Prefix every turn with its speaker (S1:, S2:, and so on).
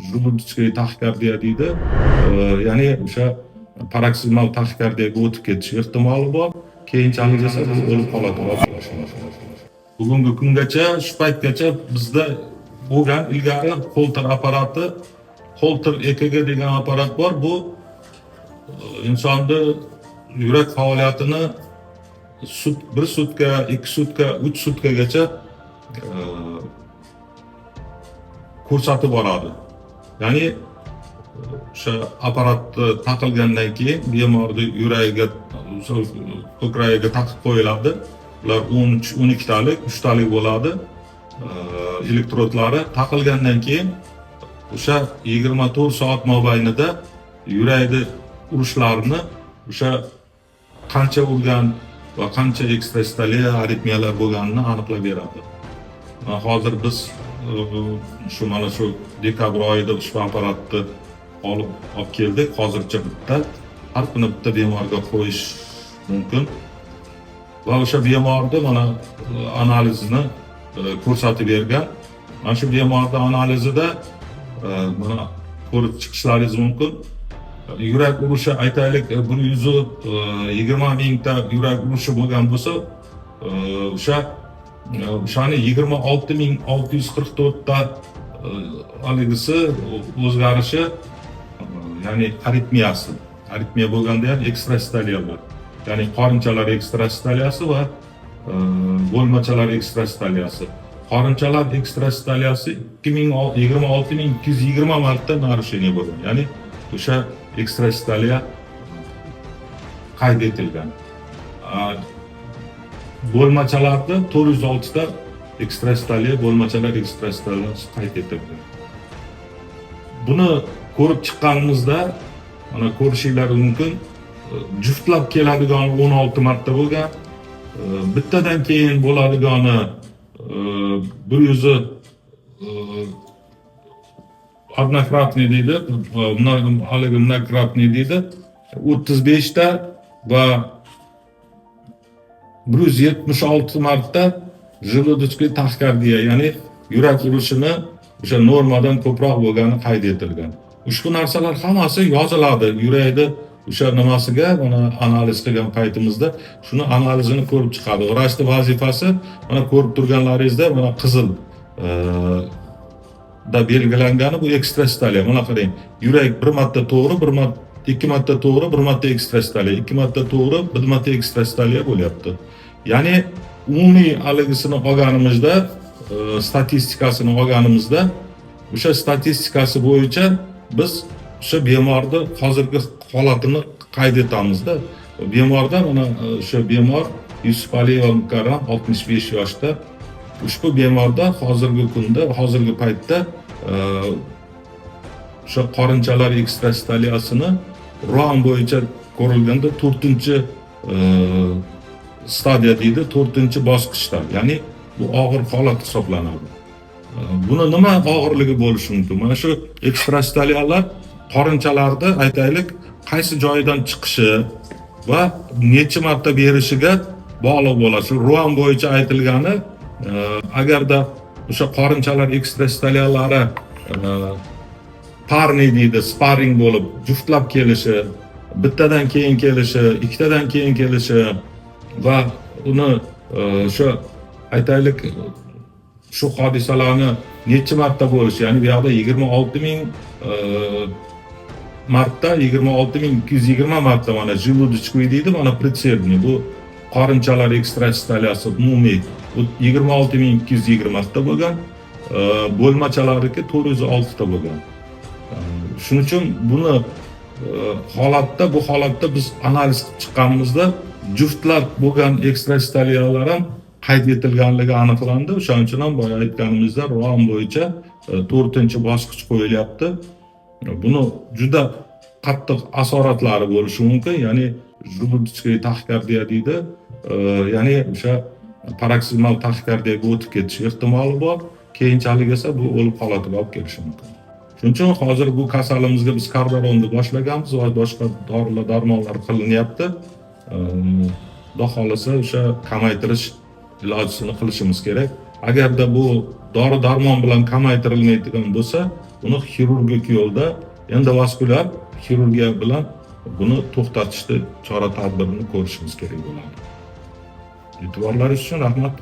S1: Желудочковый taxikardiya deydi. Ya'ni o'sha paroksizmal taxikardiyaga o'tib ketish ehtimoli bor. Keyinchalik esa bu o'lim holatiga olib kelishi mumkin. Bugungi kungacha, shu paytgacha bizda bo'lgan ilgari Holter apparati, Holter EKG degan apparat bor. Bu insonni yurak faoliyatini bir sutka, 2 sutka, 3 sutkagacha ko'rsatib boradi. Ya'ni o'sha apparatni taqilgandan keyin bemorni yuragiga, o'sha ko'kragiga taqib qo'yiladi. Ular 13, 12 talik, uchtalik bo'ladi. Elektrodlari taqilgandan keyin o'sha 24 soat mobaynida yurakni urishlarini, o'sha qancha urgan va qancha ekstrasistoliya, aritmiyalar bo'lganini aniqlab beradi. Mana hozir biz shu, mana shu dekabr oyida ushbu apparatni olib keldik. Hozircha bitta, har kuni bitta bemorga qo'yish mumkin va o'sha bemorni mana analizini ko'rsatib bergan. Mana shu bemorni analizida mana ko'rib chiqishlaringiz mumkin. Yurak urishi, aytaylik, 120 mingta yurak urishi bo'lgan bo'lsa, o'shani 26 644 ta haligisi o'zgarishi, ya'ni aritmiyasi. Aritmiya bo'lganda ham ekstrasistoliya bor, ya'ni qorinchalar ekstrasistoliyasi va bo'lmachalar ekstrasistoliyasi. Qorinchalar ekstrasistoliyasi 26 220 marta нарушение bo'lgan, ya'ni o'sha ekstrasistoliya qayd etilgan. Bo'lmachalarda 406 ta ekstrasistoliya, bo'lmachalar ekstrasistoliyasi qayd etilgan. Buni ko'rib chiqqanimizda, mana ko'rishinglar mumkin, juftlab keladigani 16 marta bo'lgan, bittadan keyin bo'ladigani bir yuzi однократный deydi, haligi многократный deydi, 35 ta va 176 marta желудочковый taxikardiya, ya'ni yurak urishini o'sha normadan ko'proq bo'lgani qayd etilgan. Ushbu narsalar hammasi yoziladi yurakni o'sha nimasiga. Mana analiz qilgan paytimizda shuni analizini ko'rib chiqadi. Vrachni vazifasi, mana ko'rib turganlaringizda, mana qizil da belgilangani bu ekstrasistoliya. Mana qarang, yurak bir marta to'g'ri, bir marta, ikki marta to'g'ri, bir marta ekstrasistoliya, ikki marta to'g'ri, bir marta ekstrasistoliya bo'lyapti. Ya'ni umumiy haligisini olganimizda, statistikasini olganimizda, o'sha statistikasi bo'yicha biz o'sha bemorni hozirgi holatini qayd etamizda. Bemorda mana o'sha bemor Yusufaliyeva Mukarram, 65 yoshda. Ushbu bemorda hozirgi kunda, hozirgi paytda o'sha qorinchalar ekstrasistoliyasini ROAM bo'yicha ko'rilganda to'rtinchi stadiya deydi, to'rtinchi bosqichda, ya'ni bu og'ir holat hisoblanadi. Buni nima og'irligi bo'lishi mumkin? Mana shu ekstrasistoliyalar qorinchalarda, aytaylik, qaysi joyidan chiqishi va necha marta berishiga bog'liq bo'ladi. Shu ROAM bo'yicha aytilgani, agarda o'sha qorinchalar ekstrasistoliyalari парный deydi, спарринг bo'lib juftlab kelishi, bittadan keyin kelishi, ikkitadan keyin kelishi va uni o'sha, aytaylik, shu hodisalarni necha marta bo'lishi, ya'ni bu yoqda 26 000 marta, 26 220 marta mana желудочковый deydi, mana предсердный, bu qorinchalar ekstrasistoliyasi umumiy bu 26 220 ta bo'lgan, bo'lmachalarniki 406 ta bo'lgan. Shuning uchun buni holatda, bu holatda biz analiz qilib chiqqanimizda juftlab bo'lgan ekstrasistoliyalar ham qayd etilganligi aniqlandi. O'shaning uchun ham boya aytganimizda ROAM bo'yicha to'rtinchi bosqich qo'yilyapti. Buni juda qattiq asoratlari bo'lishi mumkin, ya'ni желудочковый taxikardiya deydi, ya'ni o'sha paroksizmal taxikardiyaga o'tib ketish ehtimoli bor. Keyinchalik esa bu o'lim holatiga olib kelishi mumkin. Shuning uchun hozir bu kasalimizga biz kordaronni boshlaganmiz va boshqa dorilar, darmonlar qilinyapti. Xudo xohlasa, o'sha kamaytirish ilojisini qilishimiz kerak. Agarda bu dori darmon bilan kamaytirilmaydigan bo'lsa Buni xirurgik yo'lda, endovaskulyar xirurgiya bilan buni to'xtatishni chora tadbirini ko'rishimiz kerak bo'ladi. E'tiborlaringiz uchun rahmat.